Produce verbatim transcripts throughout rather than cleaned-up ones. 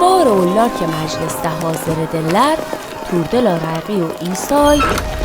Ora ollar ki majlisde hazır ediller, turdelar ayğiyu İsay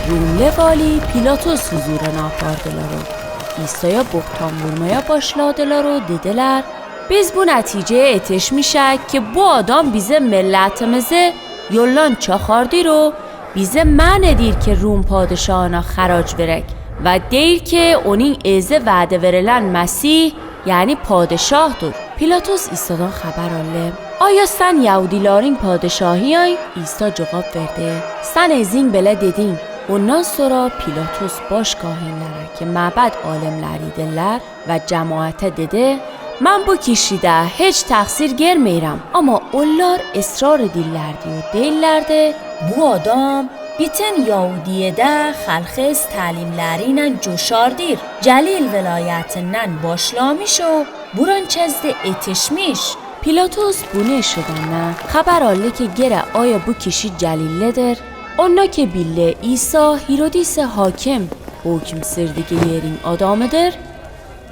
Rumle vali Pilatus huzurına apardılar o. İsaya buhtan vurmaya başladılar o dediler: Biz bu neticeye etişmişek ki bu adam bizim milletimizi yollan çahardır o bize men edir ki Rum padişahına harac verek ve deyir ki onun ezi vade verilen Mesih, yani padişahdır. Pilatus İsadan haber alli: Aya sen yahudilarin padişahiyay? İsa cevap verdi: Sen ezin bele dedin. Ondan sora Pilatus baş kahinlere ki mabed alimleri ediller ve cemaate dedi: Men bu kişide hiç tehsir germeyrem. Ama ollar israr edillerdi o deyillerdi: Bu adam bütün Yahudiyede halqı ez talimlerinen coşardır. Celil velayetinden başlamış o buran çezde etişmiş. Pilatus bunu eşidenne haber alli ki gere aya bu kişi Celilledir. Onna ki billi İsa Hirodisi hakim huküm sürdigi yerin adamıdır,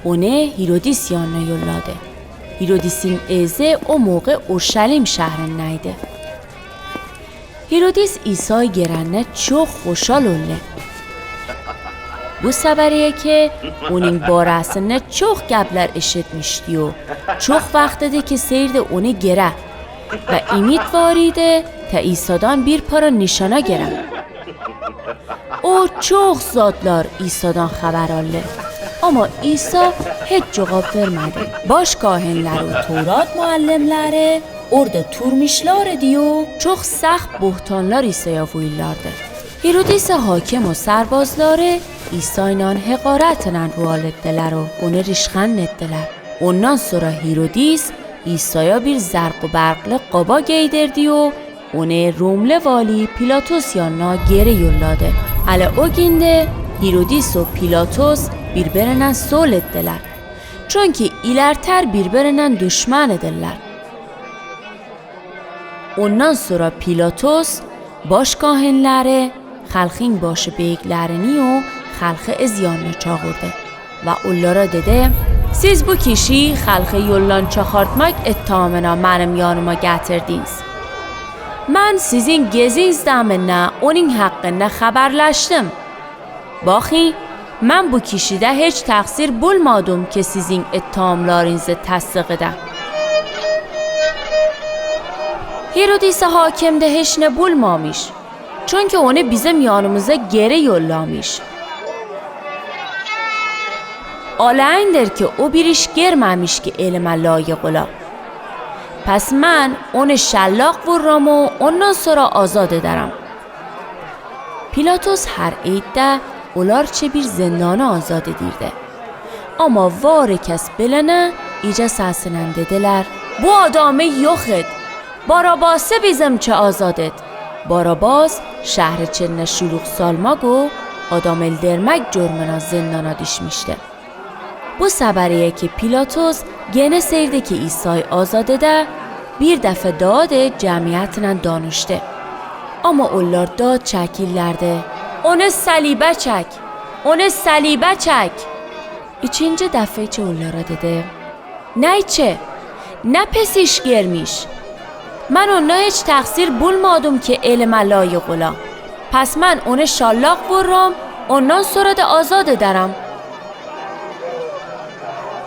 onu Hirodis yanına yolladı. Hirodisin ezi o moğe Urşalim şehrindeydi. Hirodis İsay gerenne çoq hoşal olli. Bu seberiye ki onun baresinde çoq gepler eşitmişti o çoq vaxtidi ki seyrdi onu gere. Ve imit variydi te İsadan bir para nişana gere. O çoq zatlar İsadan haber alli. Ama İsa hiç cevap vermedi. Baş kahinler o Tevrat muallimleri orda turmuşlar edi o çoq sahp buhtanlar İsaya vurullardı. Hirodisi hakim o serbazları İsaynan heqaretinen rual ettiler o onu rışqan ettiler. Ondan sora Hirodis İsaya bir zerq u berqli qaba geydirdi o onu Rumli vali Pilatus yanına geri yolladı. Hele o günde Hirodis o Pilatus birbirinen sol ettiler. Çünki ilerter birbirinen duşman ediller. Ondan sora Pilatus baş kahinleri, halqın başı beyiklerini o halqı iz yanına çağırdı. Ve ollara dedi: Siz bu kişi halqı yoldan çahartmak ittiamına menim yanıma getirdiniz. Men sizin geziz deminne onun haqqında haberleştim. Bahi, men bu kişide hiç tehsir bulmadım ki sizin ittiamlarınızı tesdiq ede. Hirodisi hakim de hiç ne bulmamış. Çünki onu bizim yanımıza geri yollamış. Aleyindir ki o bir iş germemiş ki elime layıq ola. Pes men onu şallaq vurram o ondan sora azad ederem. Pilatus her eytde olarça bir zindana azad edirdi. Ama vari kes bilene ice sesinen dediler: Bu adamı yoq et! Barabası bizimçe azad et! Barabas şehri içinde şuluq salmak u adam eldirmek curmına zindana düşmüşdi. Bu seberiye ki Pilatus gene seyrdi ki İsay azad ede, bir defe daa de cemiyetinen danışdı. Ama ollar daa çekillerdi: Onu salibe çek! Onu salibe çek! İçinci defe ki ollara dedi: Neyçi, ne pis iş germiş? Men onda hiç tehsir bulmadım ki elime layıq ola. Pes men onu şallaq vurram, ondan sora da azad ederem.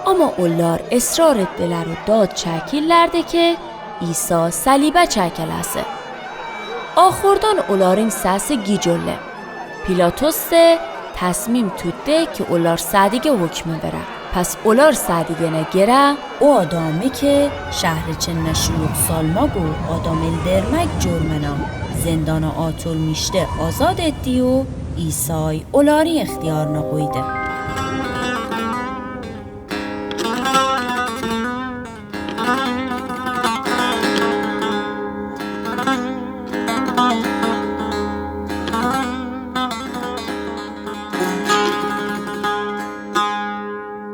Ama ollar israr ettiler u daa çekillerdi ki İsa salibe çekilesi. Ahırdan oların sesi gic olli. Pilatus de tesmim tutdi ki olar sediga hukmi vere. Pes olar sedigine gere o adamı ki şehri içinde şuluq salmak u adam eldirmek curmına zindana atılmışdı azad etti u İsay oların ihtiyarına qoydı.